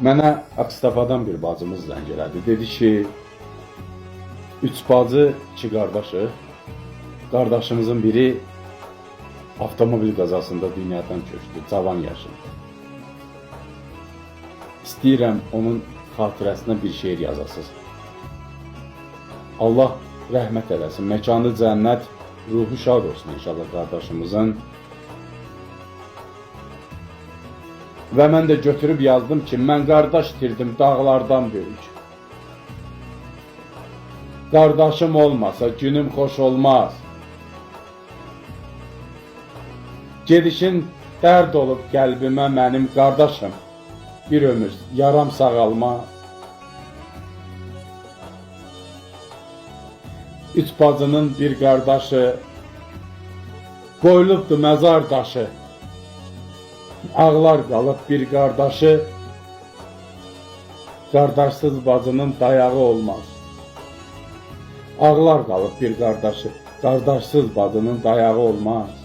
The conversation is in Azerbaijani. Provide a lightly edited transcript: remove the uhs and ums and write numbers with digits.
Mənə Akstafadan bir bacımız zəng elədi. Dedi ki, üç bacı, iki qardaşı. Qardaşımızın biri avtomobil qəzasında dünyadan köçdü, cavan yaşında. İstəyirəm onun xatirəsinə bir şeir yazasız. Allah rəhmət eləsin, məkanı cənnət, ruhu şad olsun inşallah qardaşımızın. Və mən də götürüb yazdım ki, mən qardaş itirdim dağlardan böyük. Qardaşım olmasa günüm xoş olmaz. Gedişin dərd olub qəlbimə mənim qardaşım. Bir ömür yaram sağalmaz. Üç bacının bir qardaşı qoyulubdu məzar daşı. Ağlar qalıb bir qardaşı, qardaşsız bacının dayağı olmaz. Ağlar qalıb bir qardaşı, qardaşsız bacının dayağı olmaz.